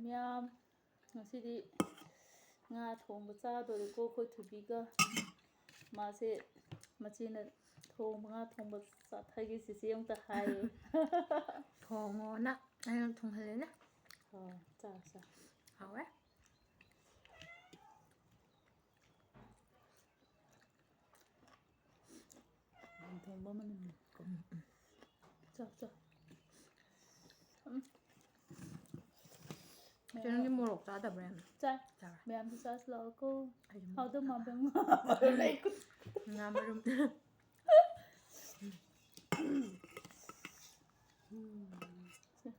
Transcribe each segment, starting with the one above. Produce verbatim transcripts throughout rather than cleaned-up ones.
ꯃꯌꯥꯝ, ꯉꯁꯤꯗꯤ ꯉꯥ ꯊꯣꯡꯕ ꯆꯥꯗꯣꯔꯦꯀꯣ ꯑꯩꯈꯣꯏ ꯊꯣꯏꯕꯤꯒ꯫ ꯃꯥꯁꯦ ꯃꯆꯦꯅ ꯊꯣꯡꯕ ꯉꯥ ꯊꯣꯡꯕ ꯆꯥꯊꯒꯦ ꯆꯦꯆꯦ ꯑꯃꯨꯛꯇ ꯍꯥꯏꯌꯦ꯫ ꯊꯣꯡꯉꯣꯅ ꯑꯩꯅ ꯊꯣꯡꯍꯜꯂꯦꯅꯦ꯫ ꯑꯣ, ꯆꯥ, ꯆꯥ꯫ ꯍꯥꯎꯋꯦ꯫ ꯌꯦꯟ ꯊꯣꯡꯕ ꯃꯅꯝ꯫ ꯎꯝ, ꯎꯝ꯫ ꯆꯥꯎ, ꯆꯥꯎ꯫ ꯎꯝ꯫ ꯆꯦ, ꯅꯪꯗꯤ ꯃꯣꯔꯣꯛ ꯆꯥꯗꯕ꯭ꯔꯥ ꯌꯥꯝꯅ? ꯆꯥꯏ꯫ ꯆꯥꯕ꯭ꯔꯥ? ꯃꯌꯥꯝꯁꯨ ꯆꯥꯁꯤ ꯂꯥꯛꯑꯣꯀꯣ꯫ ꯑꯩꯗꯤ ꯃꯣꯔꯣꯛ ꯍꯥꯎꯗꯧ ꯆꯥꯕ꯫ ꯃꯥꯟꯕ ꯉꯥ ꯃꯔꯨꯝ ꯂꯩ꯫ ꯉꯥ ꯃꯔꯨꯝ꯫ ꯎꯝ꯫ ꯁꯦ꯫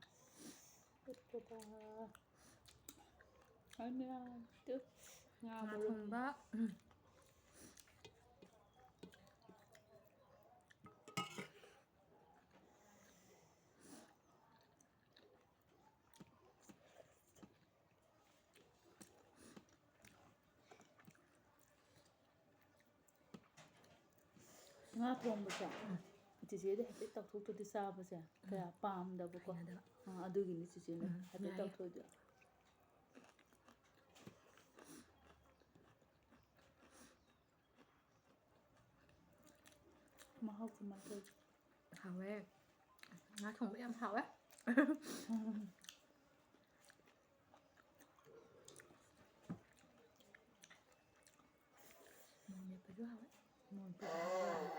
ꯄꯦꯠꯄꯗ꯫ ꯍꯥꯏ ꯃꯌꯥꯝ꯫ ꯇꯨ꯫ ꯉꯥ ꯉꯥ ꯃꯔꯨꯝ꯫ ꯊꯣꯡꯕ꯫ ꯎꯝ꯫ ꯉꯥ ꯊꯣꯡꯕꯁꯦ, ꯎꯝ꯫ ꯆꯤꯆꯦꯗꯤ ꯍꯥꯏꯐꯦꯠ ꯇꯧꯊꯣꯛꯇ꯭ꯔꯗꯤ ꯆꯥꯕꯁꯦ ꯀꯌꯥ ꯎꯝ꯫ ꯄꯥꯝꯗꯕꯀꯣ꯫ ꯍꯩꯅꯗꯕ꯫ ꯑꯥ, ꯑꯗꯨꯒꯤꯅꯤ ꯆꯤꯆꯦꯅ ꯎꯝ, ꯍꯥꯏꯐꯦꯠ ꯌꯥꯏꯌꯦ꯫ ꯇꯧꯊꯣꯛꯏꯗꯣ꯫ ꯃꯍꯥꯎ ꯀꯃꯥꯏ ꯇꯧꯒꯦ? ꯍꯥꯎꯋꯦ꯫ ꯉꯥ ꯊꯣꯡꯕ ꯌꯥꯝ ꯍꯥꯎꯋꯦ꯫ ꯃꯣꯔꯣꯛ ꯃꯦꯠꯄꯁꯨ ꯍꯥꯎꯋꯦ꯫ ꯃꯣꯔꯣꯛ ꯃꯦꯠꯄꯁꯨ ꯍꯥꯎꯋꯦ꯫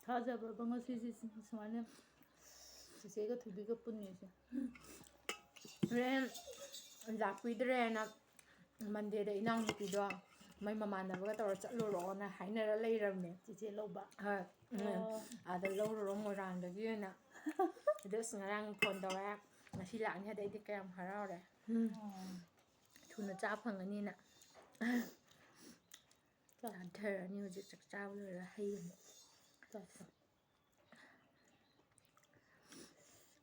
ꯊꯥꯖꯕ꯭ꯔꯕ ꯉꯁꯤꯁꯦ ꯁꯨꯃꯥꯏꯅ ꯆꯤꯆꯦꯒ ꯊꯣꯏꯕꯤꯒ ꯄꯨꯟꯅꯤꯁꯦ? ꯍꯣꯔꯦꯟ ꯂꯥꯛꯄꯤꯗ꯭ꯔꯦꯅ ꯃꯟꯗꯦꯗ ꯏꯅꯥꯎꯅꯨꯄꯤꯗꯣ ꯃꯣꯏ ꯃꯃꯥꯟꯅꯕꯒ ꯇꯧꯔ ꯆꯠꯂꯨꯔꯣꯅ ꯍꯥꯏꯅꯔ ꯂꯩꯔꯕꯅꯦ꯫ ꯆꯤꯆꯦ ꯂꯧꯕ? ꯍꯣꯏ꯫ ꯑꯣ꯫ ꯑꯥꯗ ꯂꯧꯔꯨꯔꯣ ꯃꯣꯏꯔꯥꯡꯗꯒꯤ ꯑꯣꯏꯅ꯫ ꯑꯗꯣ ꯑꯁ ꯉꯔꯥꯡ ꯐꯣꯟ ꯇꯧꯔꯦ, "ꯉꯁꯤ ꯂꯥꯛꯅꯤ" ꯍꯥꯏꯗꯤ ꯑꯩꯗꯤ ꯀꯌꯥꯝ ꯍꯔꯥꯎꯔꯦ꯫ ꯎꯝ꯫ ꯊꯨꯅ ꯆꯥ ꯐꯪꯉꯅꯤꯅ꯫ ꯆꯥ꯫ ꯆꯥꯊꯔꯅꯤ ꯍꯧꯖꯤꯛ ꯆꯥꯛ ꯆꯥꯕ ꯂꯣꯏꯔꯒ ꯍꯩ ꯑꯃꯨꯛ꯫ ꯆꯥ, ꯆꯥ꯫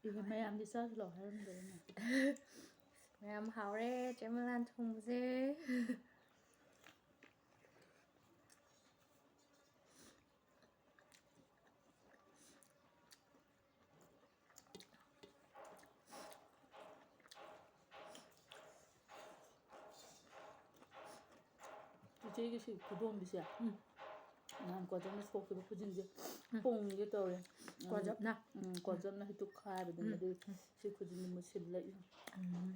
ꯏꯕꯦꯝꯃ, ꯃꯌꯥꯝꯗꯤ ꯆꯥꯁꯤ ꯂꯥꯎ ꯍꯥꯏꯔꯝꯗꯣꯏꯅꯦ꯫ ꯃꯌꯥꯝ ꯍꯥꯎꯔꯦ ꯆꯦ ꯃꯂꯥꯟ ꯊꯣꯡꯕꯁꯦ꯫ ꯏꯆꯦꯒꯤ ꯁꯤ ꯈꯨꯗꯣꯝꯕꯤꯁꯦ, ꯎꯝ꯫ ꯅꯍꯥꯟ ꯀ꯭ꯋꯥꯖꯞꯅ ꯁꯣꯛꯈꯤꯕ ꯈꯨꯖꯤꯟꯁꯦ ꯎꯝ꯫ ꯄꯣꯡꯒꯦ ꯇꯧꯔꯦ꯫ ꯀ꯭ꯋꯥꯖꯞꯅ? ꯎꯝ, ꯀ꯭ꯋꯥꯖꯞꯅ ꯍꯦꯛꯇ ꯈꯥꯏꯕꯗꯨꯅ ꯎꯝ꯫ ꯑꯗꯨ ꯁꯤ ꯈꯨꯖꯤꯟꯗꯨ ꯃꯨꯁꯤꯜꯂꯛꯏ꯫ ꯎꯝ꯫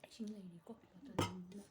ꯏꯁꯤꯡ ꯂꯩꯔꯤꯀꯣ, ꯕꯣꯇꯜ ꯑꯃ꯫